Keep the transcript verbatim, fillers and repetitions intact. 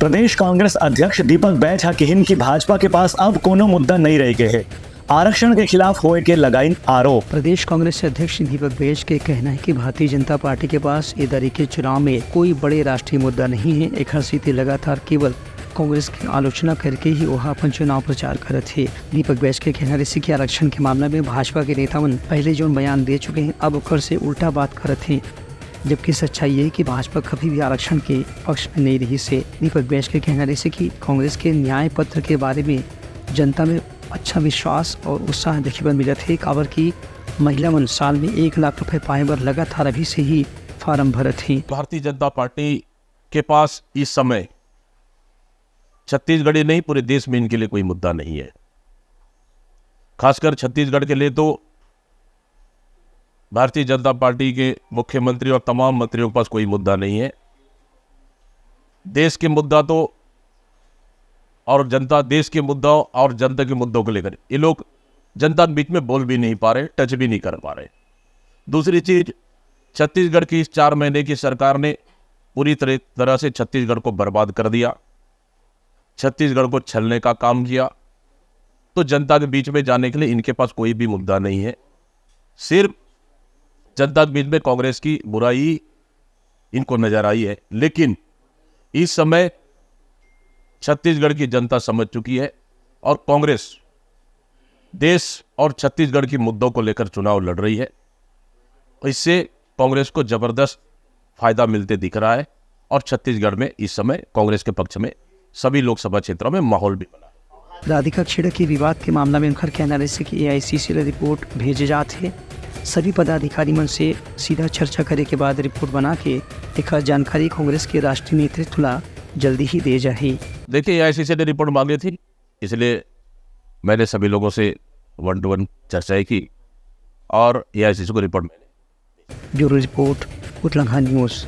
प्रदेश कांग्रेस अध्यक्ष दीपक बैज ह किहिन कि भाजपा के पास अब कोनो मुद्दा नइ रह गे हे, आरक्षण के खिलाफ होए के लगाइन आरोप। प्रदेश कांग्रेस अध्यक्ष दीपक बैज के कहना है कि भारतीय जनता पार्टी के पास ए दरी के चुनाव में कोई बड़े राष्ट्रीय मुद्दा नहीं है, एखर सेती लगातार केवल कांग्रेस के आलोचना करके ही ओहा अपन चुनाव प्रचार करत हे। दीपक बैज के कहना रहिसे कि आरक्षण के मामला में भाजपा के नेता मन पहले जोन बयान दे चुके हैं, अब ओकर से उल्टा बात करत हैं, जबकि सच्चाई ये है कि भाजपा कभी भी आरक्षण के पक्ष में नहीं रहिसे। दीपक बैज के कहना रहिसे कि कांग्रेस के न्याय पत्र के बारे में जनता में अच्छा विश्वास और उत्साह देखे बर मिलत हे, काबर कि महिला मन साल में एक लाख रुपए पाए बर लगातार अभी से ही फार्म भरत हे। भारतीय जनता पार्टी के पास इस समय छत्तीसगढ़ ही नहीं, पूरे देश में इनके लिए कोई मुद्दा नहीं है। खासकर छत्तीसगढ़ के लिए तो भारतीय जनता पार्टी के मुख्यमंत्री और तमाम मंत्रियों के पास कोई मुद्दा नहीं है। देश के मुद्दा तो, और जनता, देश के मुद्दा और जनता के मुद्दों को लेकर ये लोग जनता के बीच में बोल भी नहीं पा रहे, टच भी नहीं कर पा रहे। दूसरी चीज, छत्तीसगढ़ की इस चार महीने की सरकार ने पूरी तरह तरह से छत्तीसगढ़ को बर्बाद कर दिया, छत्तीसगढ़ को छलने का काम किया। तो जनता के बीच में जाने के लिए इनके पास कोई भी मुद्दा नहीं है। सिर्फ जनता के बीच में कांग्रेस की बुराई इनको नजर आई है, लेकिन इस समय छत्तीसगढ़ की जनता समझ चुकी है और कांग्रेस देश और छत्तीसगढ़ के मुद्दों को लेकर चुनाव लड़ रही है। इससे कांग्रेस को जबरदस्त फायदा मिलते दिख रहा है और छत्तीसगढ़ में इस समय कांग्रेस के पक्ष में सभी लोकसभा क्षेत्रों में माहौल भी बना है। राधिका खेड़ा के विवाद के मामला में उनकर कहना रहिसे कि एआईसीसी ला रिपोर्ट भेजे जात हे। सभी पदाधिकारी मन से सीधा चर्चा करे के बाद रिपोर्ट बना के एकर जानकारी कांग्रेस के राष्ट्रीय नेतृत्व ला जल्दी ही दे जाही। देखिए, एआईसीसी ने रिपोर्ट मांगी थी, इसलिए मैंने सभी लोगों से वन टू वन चर्चाएं की और एआईसीसी को रिपोर्ट मैंने ब्यूरो रिपोर्ट, उतलंघा न्यूज़।